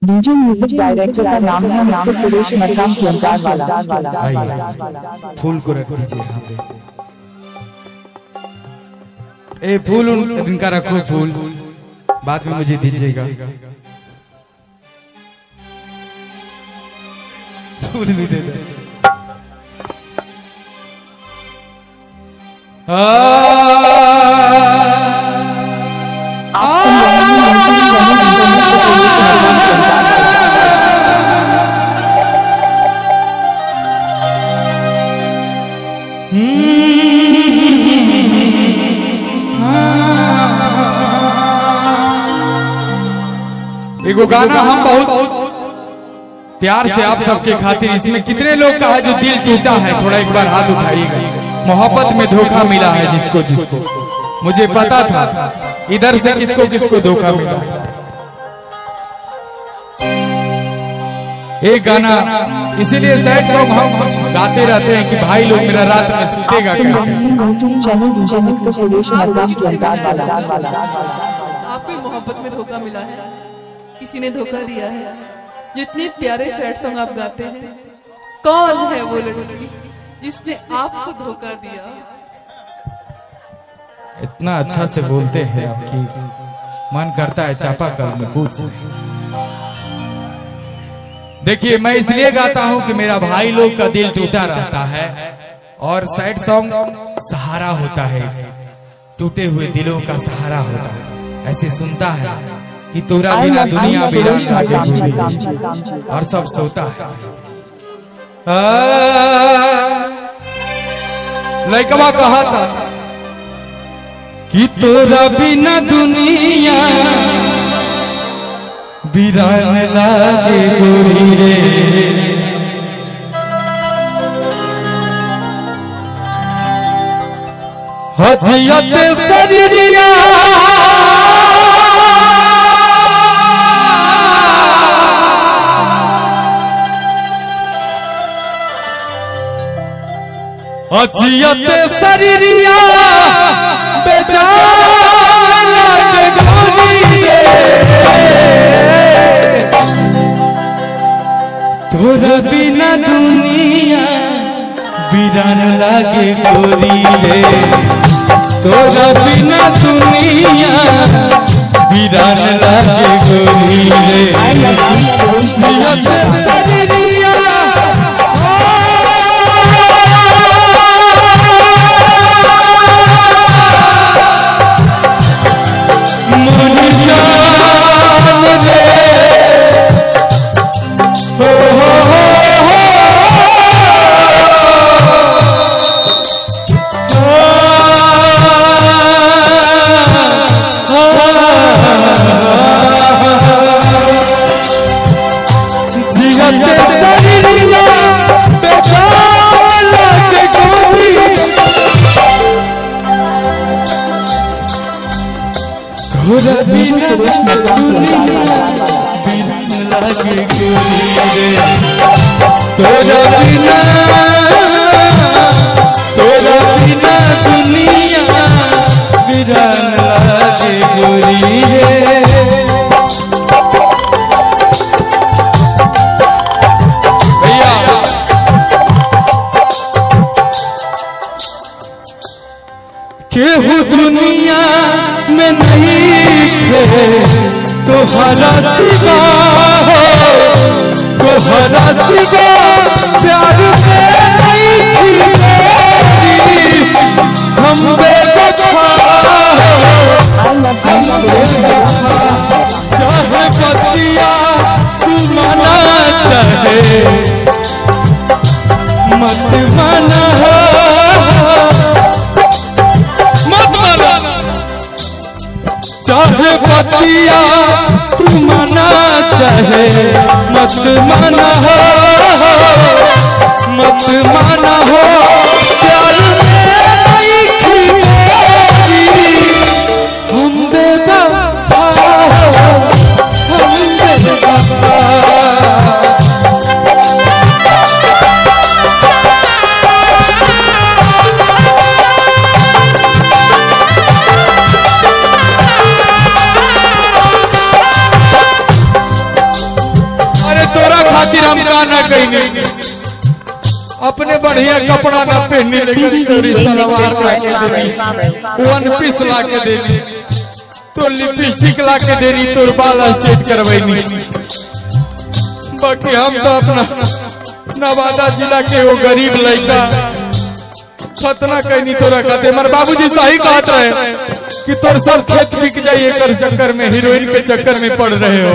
DJ music director का नाम है मिक्सर सुरेश मरकाम प्रियंकार वाला। आइए फूल को रख दीजिए यहाँ पे। ए फूल इनका रखो, फूल बाद में मुझे दीजिएगा। फूल भी दे दे। एगो गाना हम बहुत प्यार से आप सबके खातिर, इसमें कितने लोग का है जो दिल टूटा है, थोड़ा एक बार हाथ उठाइएगा। मोहब्बत में धोखा मिला है जिसको जिसको, मुझे पता था इधर से किसको किसको धोखा मिला। एक गाना इसीलिए सैड सॉन्ग हम कुछ गाते रहते हैं कि भाई लोग मेरा रात में सुतेगा कैसे। आपको मोहब्बत में धोखा मिला है, किसी ने धोखा दिया है। जितने प्यारे सैड सॉन्ग आप गाते हैं, कौन है वो लड़की जिसने आपको धोखा दिया? इतना अच्छा से बोलते हैं आपकी, मन करता है चापाकल में कूद। देखिए मैं इसलिए गाता हूं कि मेरा भाई लोग का दिल टूटा रहता है और सैड सॉन्ग सहारा होता है, टूटे हुए दिलों का सहारा होता है। ऐसे सुनता है कि तोरा बिना दुनिया वीरान लागे और सब सोता है। लड़कवा कहा था कि तोरा बिना दुनिया वीरान लागे गोरी रे, हजियत शरीरिया हजियत शरीरिया बेजान लागे गोरी रे, तोरा बिना दुनिया वीरान लागे गोरी रे, तोरा बिना दुनिया वीरान लागे गोरी रे। हजियत शरीरिया तोरा बिना दुनिया वीरान लागे गोरी रे। भैया केहू दुनिया में नहीं थे तोहरा सिवा, तोहरा सिवा प्यार में नहीं थी मेरी, हम बेवफा हम बेवफा, चाहे बतिया तू मना चाहे मत मना, मत मना चाहे बतिया तू मना चाहे मत मना हो, मत मना हो, प्यार में नहीं थी मेरी, हम बेवफा हम बेवफा। ना कहीं, अपने बढ़िया कपड़ा ना पहनने, लेकिन तोरी सलवार ला के देनी, वन पीस ला के देनी, तो लिपस्टिक ला के देनी, तोर बाल स्ट्रेट करवैनी। बाकी हम तो अपना नवादा जिला के वो गरीब लड़का खतना कहनी तोरा खाते। हमारे बाबूजी सही कहत रहे कि तोर सब खेत बिक जाइए कर चक्कर में, हीरोइन के चक्कर में पड़ रहे हो।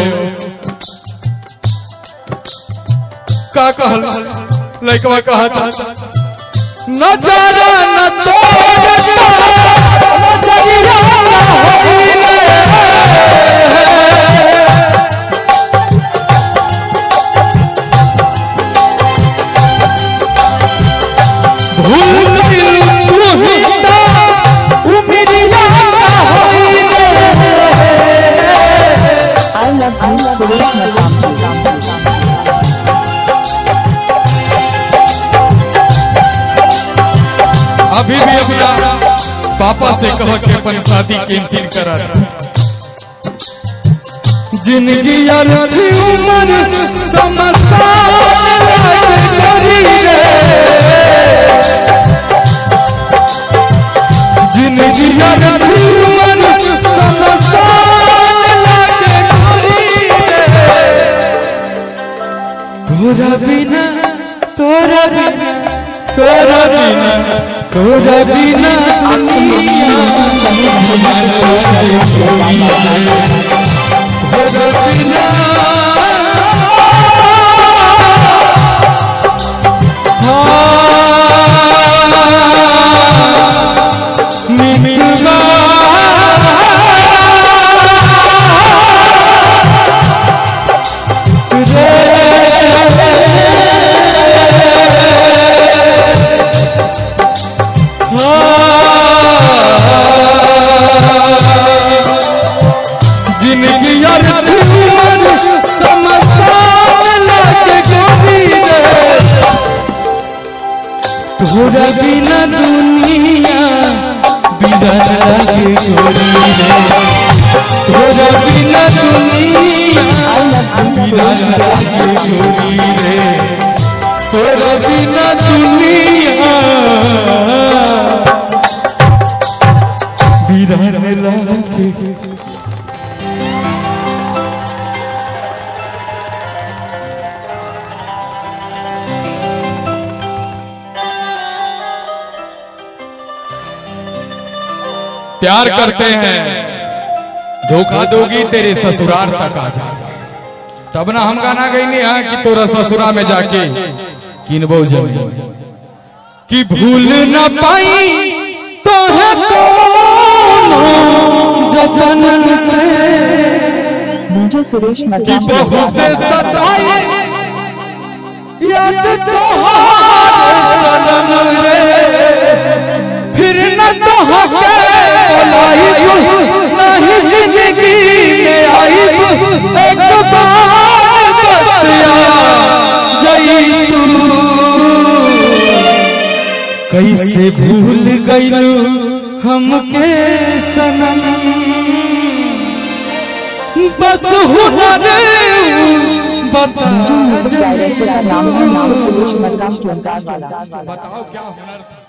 का कहल लड़कवा कहा था, नजारा न अभी भी अपना पापा से कह के अपन शादी कैंसिल करा था। जिंदगी यार थी उम्र समस्या जिंदगी यार थी उम्र समस्या तोरा बिना, तोरा बिना, तोरा बिना, तोरा बिना दुनिया, तोरा बिना तोरा बिना दुनिया बिना लागे गोरी रे, तोरा बिना दुनिया बिना लागे गोरी रे, तोरा बिना दुनिया बिना लागे। प्यार करते हैं, धोखा दोगी तेरे ससुराल तक आ जा, तब ना हम गाना गई नहीं है कि तोरा ससुरा में जाके किनबो जमीन कि भूल न पाई तो है जतन से सुरेश कि बहुत सताए याद तोहार सनम रे, फिर न तो नहीं जिंदगी में आई एक बार बतिया जई तू, कैसे भूल गईलू हमके सनम, बस हुनर बता डायरेक्टर का नाम है सुरेश मरकाम। बताओ क्या हुनर था।